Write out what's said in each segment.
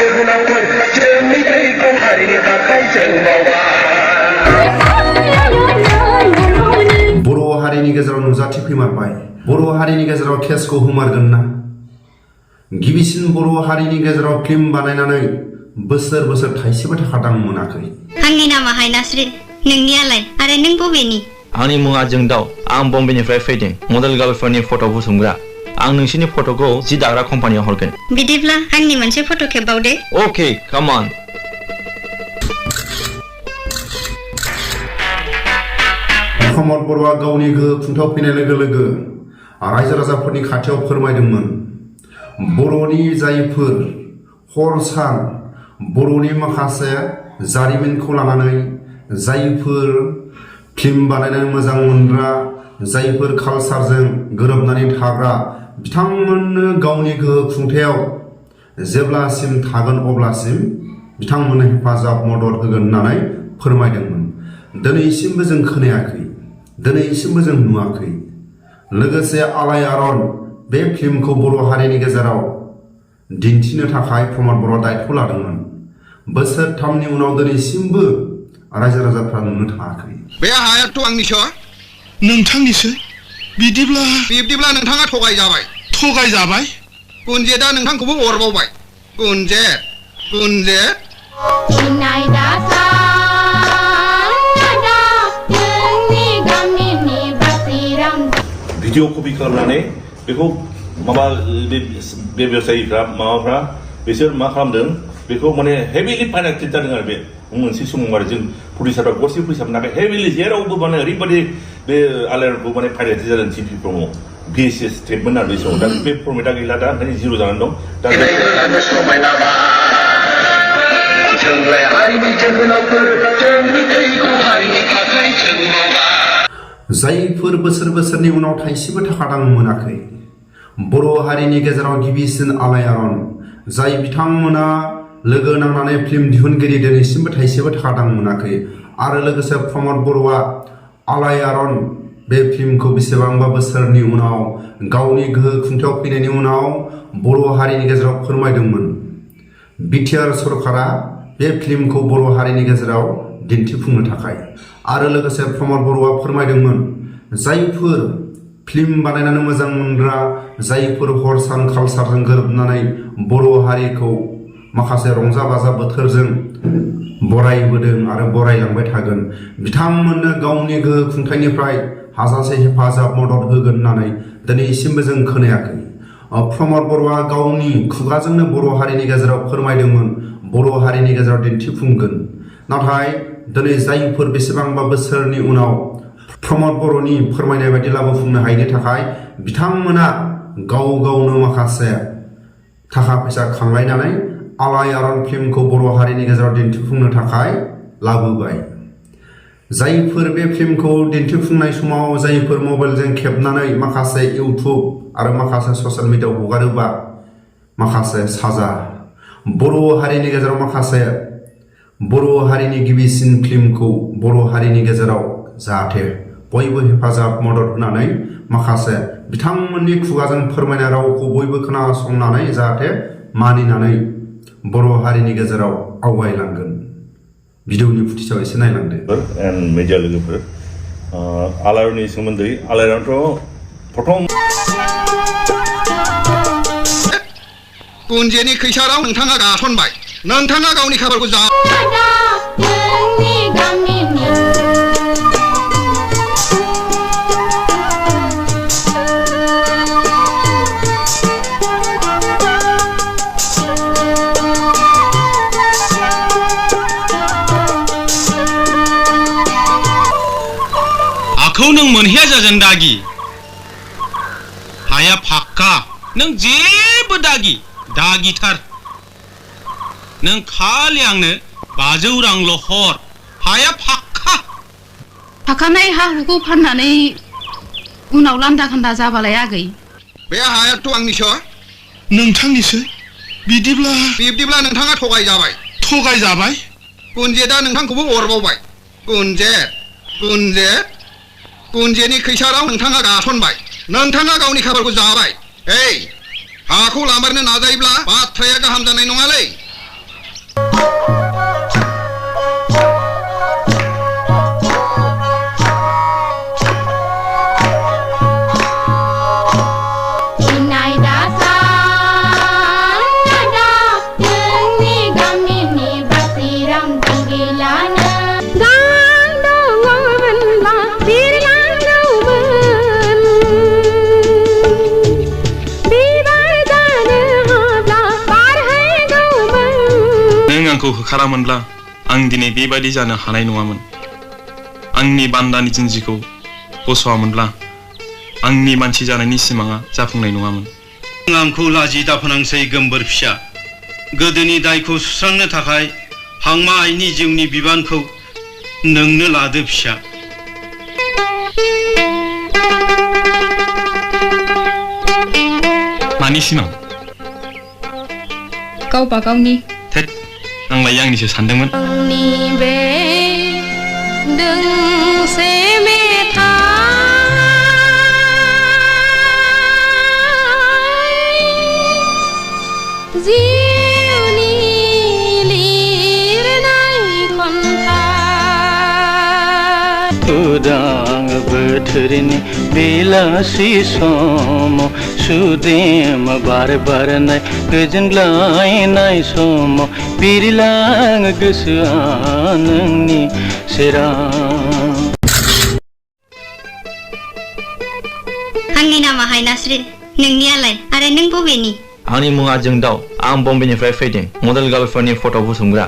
जोहोलावफोर जोंनि थैखौ हारिनि थाखाय जों मावा बर' हारिनि गेजेराव नुजाथि फैमारबाय बर' हारिनि गेजेराव केसखौ हुमारगोन ना गिबिसिन बर' हारिनि गेजेराव फिल्म बानायनानै बोसोर बोसोर थाइसेबो थाखा दां मोनाखै आंनि नामा हायनास्रि नोंनियालाय आरो नों बबेनि आंनि मुङा जोंदाव आं बम्बेनिफ्राय फैदों मडेल गार्लफोरनि फट' बुथुमग्रा आं नोंसिनि फट'खौ जि दाग्रा कम्पानियाव हरगोन बिदिब्ला आंनि मोनसे फट' खेबबावदे अके काम अन प्रमद बर'आ गावनि गोहो खुंथायाव फैनाय लोगो लोगो रायजो राजाफोरनि खाथियाव फोरमायदोंमोन बर'नि जायफोर हर सान बर'नि माखासे जारिमिनखौ लानानै जायफोर फिल्म बानायनानै मोजां मोनग्रा जायफोर कालचारजों गोरोबनानै थाग्रा बिथांमोननो गावनि गोहो खुंथायाव जेब्लासिम थागोन अब्लासिम बिथांमोननो हेफाजाब मदद होगोन होननानै फोरमायदोंमोन दिनैसिमबो जों खोनायाखै दिनैसिमबो जों नुवाखै लोगोसे आलायारन बे फिल्मखौ बर' हारिनि गेजेराव दिन्थिनो थाखाय प्रमद बर'आ दायथ' लादोंमोन बोसोरथामनि उनाव दिनैसिमबो रायजो राजाफ्रा नुनो थाङाखै बे हायाथ' आंनिसो नोंथांनिसो बिब्दिब्ला नोंथाङा थगायजाबाय गुनजेदा नोंथांखौबो अरबावबाय गुनजेद भिडिअ कपि खालामनानै बेखौ माबा बे बेबसायिफ्रा माबाफ्रा बिसोर मा खालामदों बेखौ माने हेभिलि फाइनेन्सियेट जादों आरो बे मोनसे समाव आरो जों प्रडिउसारफ्रा गरसे फैसा मोनाखै हेभिलि जेरावबो माने ओरैबायदि बे आलायारनखौ माने फाइनेन्सियेट जादों टिभि प्रम'आव VSS स्टेटमेन्ट आरो बे समाव दा बे फर्मेटआ गैला दा ओंखायनो जिर' जानानै दं दा जोंलाय हारिनि जोहोलावफोर जोंनि थैखौ हारिनि थाखाय जों मावा जायफोर बोसोर बोसोरनि उनाव थाइसेबो थाखा दां मोनाखै बर' हारिनि गेजेराव गिबिसिन आलायारन जाय बिथांमोना लोगो नांनानै फिल्म दिहुनगिरि दिनैसिमबो थाइसेबो थाखा दां मोनाखै आरो लोगोसे प्रमद बर'आ आलायारन बे फिल्मखौ बेसेबांबा बोसोरनि उनाव गावनि गोहो खुंथायाव फैनायनि उनाव बर' हारिनि गेजेराव फोरमायदोंमोन बिटिआर सरकारा बे फिल्मखौ बर' हारिनि गेजेराव दिन्थिफुंनो थाखाय आरो लोगोसे प्रमद बर'आ फोरमायदोंमोन जायफोर फिल्म बानायनानै मोजां मोनग्रा जायफोर हर सान कालचारजों गोरोबनानै बर' हारिखौ माखासे रंजा बाजा बोथोरजों बरायबोदों आरो बरायलांबाय थागोन बिथांमोननो गावनि गोहो खुंथायनिफ्राय हाजासे हेफाजाब मदद होगोन होननानै दिनैसिमबो जों खोनायाखै प्रमद बर'आ गावनि खुगाजोंनो बर' हारिनि गेजेराव फोरमायदोंमोन बर' हारिनि गेजेराव दिन्थिफुंगोन नाथाय दिनै जायफोर बेसेबांबा बोसोरनि उनाव प्रमद बर'नि फोरमायनाय बायदि लाबोफुंनो हायैनि थाखाय बिथांमोना गाव गावनो माखासे थाखा फैसा खांलायनानै आलायारन फिल्मखौ बर' हारिनि गेजेराव दिन्थिफुंनो थाखाय लाबोबाय जायफोर बे फिल्मखौ दिन्थिफुंनाय समाव जायफोर मबाइलजों खेबनानै माखासे इउटुब आरो माखासे ससियेल मिडियाआव हगारोबा माखासे साजा बर' हारिनि गेजेराव माखासे बर' हारिनि गिबिसिन फिल्मखौ बर' हारिनि गेजेराव जाहाथे बयबो हेफाजाब मदद होनानै माखासे बिथांमोननि खुगाजों फोरमायनाय रावखौ बयबो खोनासंनानै जाहाथे मानिनानै बर' हारिनि गेजेराव आवगायलांगोन भिडिअनि फुटेजाव एसे नायलांदो एन्ड मिडिया लोगोफोर आलायारननि सोमोन्दै आलायारनथ' प्रथम गुनजेनि खैसाराव नोंथाङा गासनबाय नोंथाङा गावनि खाफालखौ जा हाखौ नों मोनहैया जाजेन दागि हाया फाक्का नों जेबो दागिथार नों खालि आंनो 500 रांल' हर हाया फाक्का थाखानाय हा हुखौ फाननानै उनाव लान्दा खान्दा जाबालाय आगै बे हायाथ' आंनिसो नोंथांनिसो बिब्दिब्ला नोंथाङा थगायजाबाय गुनजेदा नोंथांखौबो अरबावबाय गुनजेनि खैसाराव नोंथाङा गासनबाय नोंथाङा गावनि खाफालखौ जाबाय हाखौ लामारनो नाजायोब्ला बाथ्राया गाहाम जानाय नङालै आंखौ होखारामोनब्ला आं दिनै बेबायदि जानो हानाय नङामोन आंनि बान्दानि जिन्जिखौ बस'आमोनब्ला आंनि मानसि जानायनि सिमाङा जाफुंनाय नङामोन आंखौ लाजि दाफोनांसै गोमबोर फिसा गोदोनि दायखौ सुस्रांनो थाखाय हांमा आइनि जिउनि बिबानखौ नोंनो लादो फिसा मानि सिमां गावबा गावनि थेट आंलाय आंनिसो सानदोंमोन आंनि बे दोंसे मेथाइ जिउनि लिरनाय खन्थाइ उदां बोथोरनि बेलासि समाव सुदेम बार बारनाय गोजोनग्लायनाय समाव बिरलाङो गोसोआ नोंनि सेराव आंनि नामा हायनास्रि नोंनियालाय आरो नों बबेनि आंनि मुङा जोंदाव आं बम्बेनिफ्राय फैदों मडेल गार्लफोरनि फट' बुथुमग्रा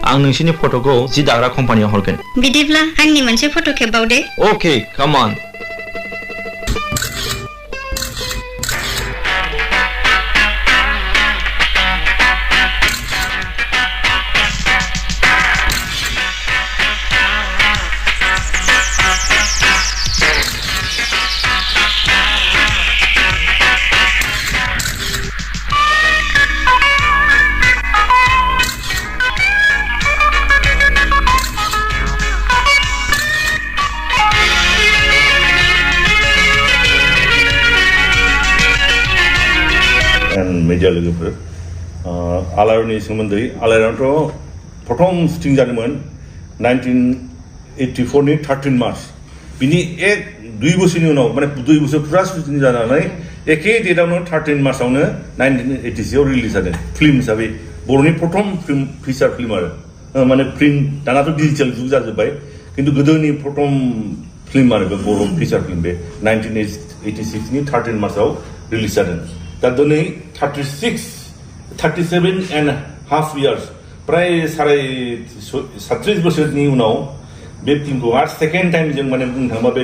आं नोंसिनि फट'खौ जि दाग्रा कम्पानियाव हरगोन बिदिब्ला आंनि मोनसे फट' खेबबावदे अके काम अन media लोगोफोर आलायारननि सोमोन्दै आलायारनथ' प्रथम शुटिं जादोंमोन 1984 नि 13 मार्च बिनि दुइ बोसोरनि उनाव माने 2 बोसोर फुरा शुटिं जानानै एखे डेटआवनो 13 मार्चआवनो 1986 आव रिलिज जादों फिल्म हिसाबै बर'नि प्रथम फिल्म फिचार फिल्म आरो माने प्रिन्ट दानाथ' डिजिटेल जुग जाजोब्बाय खिन्थु गोदोनि प्रथम फिल्म आरो बे बर' फिचार फिल्म बे 1986 नि 13 मार्चआव रिलिज जादों दा दिनै 37.5 years प्राय 37 बोसोरनि उनाव बे फिल्मखौ आरो सेकेन्ड टाइम जों माने बुंनो थाङोबा बे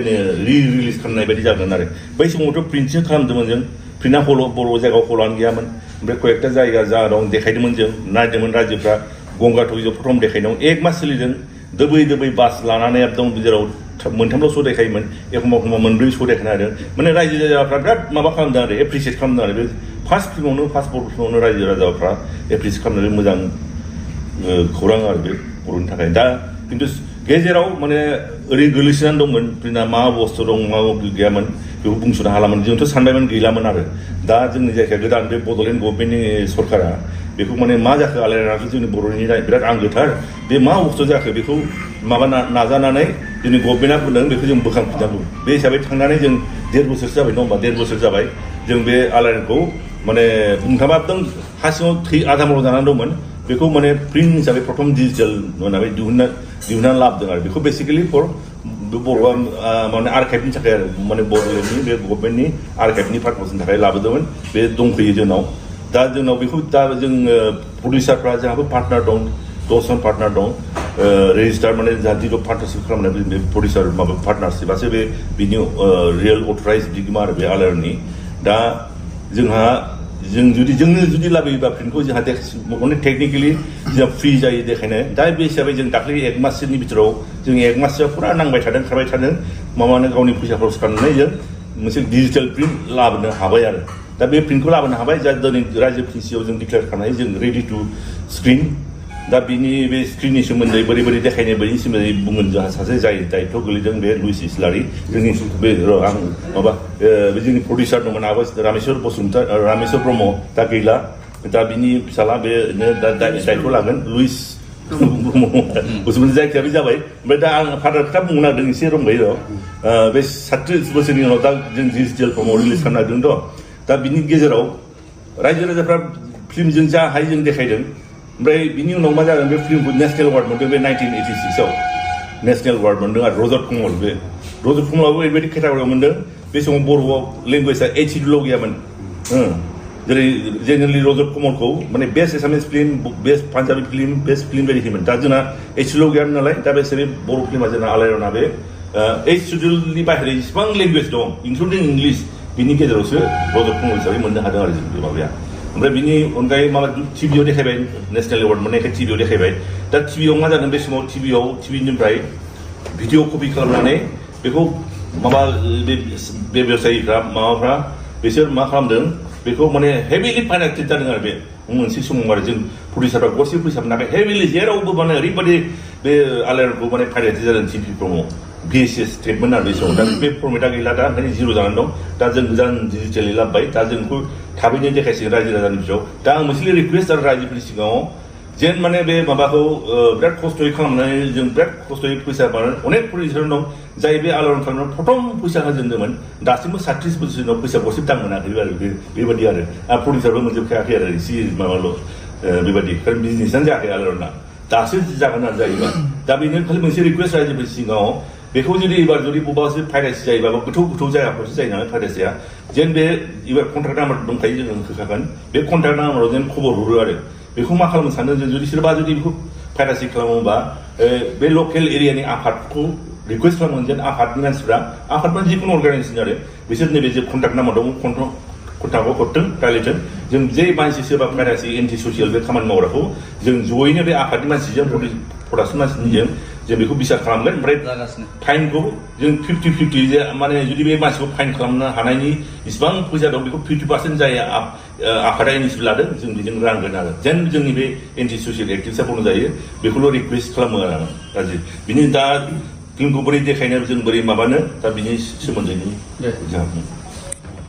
रिलिज खालामनाय बायदि जागोन आरो बै समावथ' प्रिन्टसो खालामदोंमोन जों प्रिन्टआ बर' जायगायाव हलानो गैयामोन ओमफ्राय कयेकटा जायगा जा दं देखायदोंमोन जों नायदोंमोन रायजोफ्रा गंगा टकिजआव प्रथम देखायदों 1 मास सोलिदों दोबै बास लानानै एकदम जेराव मोनथामल' शो देखायोमोन एखमबा 4 शो देखायनो हादों माने रायजो राजाफ्रा बिराद माबा खालामदों आरो एप्रिसियेट खालामदों आरो बे फार्स्ट फिल्मावनो फार्स्ट बर' फिल्मावनो रायजो राजाफ्रा एप्रिसियेट खालामनानै मोजां खौरां आरो बे बर'नि थाखाय दा खिन्थु गेजेराव माने ओरै गोलैसोनानै दंमोन प्रिन्टआ मा अबस्था दं मा गैयामोन बेखौ बुंस'नो हालामोन जोंथ' सानबायमोन गैलामोन आरो दा जोंनि जायगाया गोदान बे बड'लेण्ड गभर्नमेन्टनि सरकारा बेखौ माने मा जाखो आलायारनाथ' जोंनि बर'नि बिराद आंगोथार बे मा अबस्था जाखो बेखौ माबा नाजानानै जोंनि गभर्नमेन्टआ बुंदों बेखौ जों बोखांफिननांगौ बे हिसाबै थांनानै जों 1.5 बोसोरसो जाबाय नङा होमबा 1.5 बोसोर जाबाय जों बे आलायारनखौ माने बुंनो थाङोबा एकदम हा सिङाव आधा महराव जानानै दंमोन बेखौ माने प्रिन्ट हिसाबै प्रथम डिजिटेल माने दिहुननानै लाबोदों आरो बेखौ बेसिकेलि फर बर'आ माने आर्काइभनि थाखाय आरो माने बड'लेण्डनि बे गभर्नमेन्टनि आर्काइभनि पार्पसनि थाखाय लाबोदोंमोन बे दंफैयो जोंनाव दा जोंनाव बेखौ दा जों प्रडिउसारफ्रा जोंहाबो पार्टनार दं 10 जन पार्टनार दं रेजिस्टार माने जोंहा जिर' पार्टनारशिप खालामनाय बे प्रडिउसार माबा पार्टनारशिपासो बे बिनि रियेल अथराइज बिगोमा आरो बे आलायारननि दा जोंहा जोंनो जुदि लाबोयोबा फिल्मखौ जोंहा माने टेकनिकेलि जोंहा फ्रि जायो देखायनो दा बे हिसाबै जों दाख्लै 1 माससोनि बिथोराव जों 1 माससोआ फुरा नांबाय थादों खारबाय थादों माबानो गावनि फैसा खरस खालामनानै जों मोनसे डिजिटेल प्रिन्ट लाबोनो हाबाय आरो दा बे प्रिन्टखौ लाबोनो हाबाय जा दिनै रायजो प्रिन्सियाव जों डिक्लेयार खालामनाय जों रेडि टु स्क्रिन दा बिनि बे स्क्रिननि सोमोन्दै बोरै देखायनाय बेनि सोमोन्दै बुंगोन जोंहा सासे जाय दायित्व गोलैदों बे लुइस इस्लारि जोंनि बे आं माबा बे जोंनि प्रडिउसार दंमोन रामेश्वर ब्रह्म दा गैला दा बिनि फिसाला बेनो दा दायित्व लागोन लुइस ब्रह्म जायखिया बे जाबाय ओमफ्राय दा आं फादार खोथा बुंनो नागिरदों एसे दंबायो र' बे 37 बोसोरनि उनाव दा जों डिजिटेल फर्माव रिलिज खालामनो नागिरदों दा बिनि गेजेराव रायजो राजाफ्रा फिल्मजों जा हायो जों देखायदों ओमफ्राय बिनि उनाव मा जागोन बे फिल्मखौ नेसनेल एवार्ड मोनदों बे 1986 आव नेसनेल एवार्ड मोनदों आरो रजत कमल बे रजत कमलाबो ओरैबायदि केटागरियाव मोनदों बे समाव बर'आव लेंगुवेजआ एचडल' गैयामोन जेरै जेनेरेलि रजत कमलखौ माने best Assamese film best Punjabi film best film बायदि होयोमोन दा जोंना एचल' गैयामोन नालाय दा बे बर' फिल्मा जोंना आलायारना बे एच शिडिउलनि बाहेरै जेसेबां लेंगुवेज दं इनक्लुडिं इंलिश बिनि गेजेरावसो रजत कमल हिसाबै मोननो हादों आरो जों बे माबाया ओमफ्राय बिनि अनगायै माबा टिभिआव देखायबाय नेसनेल एवार्ड मोननायखाय टिभिआव देखायबाय दा टिभिआव मा जादों बे समाव टिभिनिफ्राय भिडिअ कपि खालामनानै बेखौ माबा बे बेबसायिफ्रा माबाफ्रा बिसोर मा खालामदों बेखौ माने हेभिलि फाइनेन्टेड जादों आरो बे मोनसे समाव आरो जों प्रडिउसारफ्रा गरसे फैसा मोनाखै हेभिलि जेरावबो माने ओरैबायदि बे आलायारनखौ माने फाइनेन्टेड जादों टिभि प्रम'आव VHS टेपमोन आरो बे समाव दा बे फर्मेटआ गैला दा ओंखायनो जिर' जानानै दं दा जों गोजान डिजिटेलि लाबोबाय दा जों बेखौ थाबैनो देखायसिगोन रायजो राजानि बिजौआव दा आं मोनसे रिकुवेस्ट आरो रायजोफोरनि सिगाङाव जेन माने बे माबाखौ बिराद खस्थ'यै खालामनानै जों बिराद खस्थ'यै फैसा अनेक प्रडिउसार दं जाय बे आलायारन खालामनायाव प्रथम फैसा होजेनदोंमोन दासिमबो 30 बोसोरनि उनाव फैसा गरसेबो दां मोनाखै आरो बेबायदि आरो प्रडिउसारबो मोनजोबखायाखै आरो एसे माबाल' बेबायदि खारन बिजनेसानो जायाखै आलायारना दासो जागोन आरो जायोबा दा बेनो खालि मोनसे रिकुवेस्ट रायजोफोरनि सिगाङाव बेखौ जुदि एबार जुदि बबेबासो फाइनान्स जायोबा गोथौ जायाखौसो जायो नालाय फाइनान्स जाया जेन बे एबार कन्ट्राक्ट नाम्बार दंखायो जोङो होखागोन बे कन्ट्राक्ट नाम्बाराव जेन खबर हरो आरो बेखौ मा खालामनो सानदों जों जुदि सोरबा जुदि बेखौ फाइनान्स खालामोबा बे लकेल एरियानि आफादखौ रिकुवेस्ट खालामगोन जेन आफादनि मानसिफ्रा आफादनि जिखुनु अर्गानाइजेसन आरो बिसोर नैबे जे कन्ट्राक्ट नाम्बार दं कन्ट्राक्टखौ हरथों रायलायथों जों जे मानसि सोरबा फाइनान्स एन्टि ससियेल बे खामानि मावग्राखौ जों जयैनो बे आफादनि मानसिजों प्रडाक्सन मानसिनिजों जों बेखौ बिसार खालामगोन ओमफ्राय फाइनखौ जों 50-50 जे माने जुदि बे मानसिखौ फाइन खालामनो हानायनि इसिबां फैसा दं बेखौ 50% जाय आफादा इनिसियेटिभ लादों जों बेजों रानगोन आरो जेन जोंनि बे एन्टि ससियेल एक्टिभिटिसा बन्द जायो बेखौल' रिकुवेस्ट खालामो आरो गाज्रि बिनि दा फिल्मखौ बोरै देखायनो जों बोरै माबानो दा बिनि सोमोन्दैनि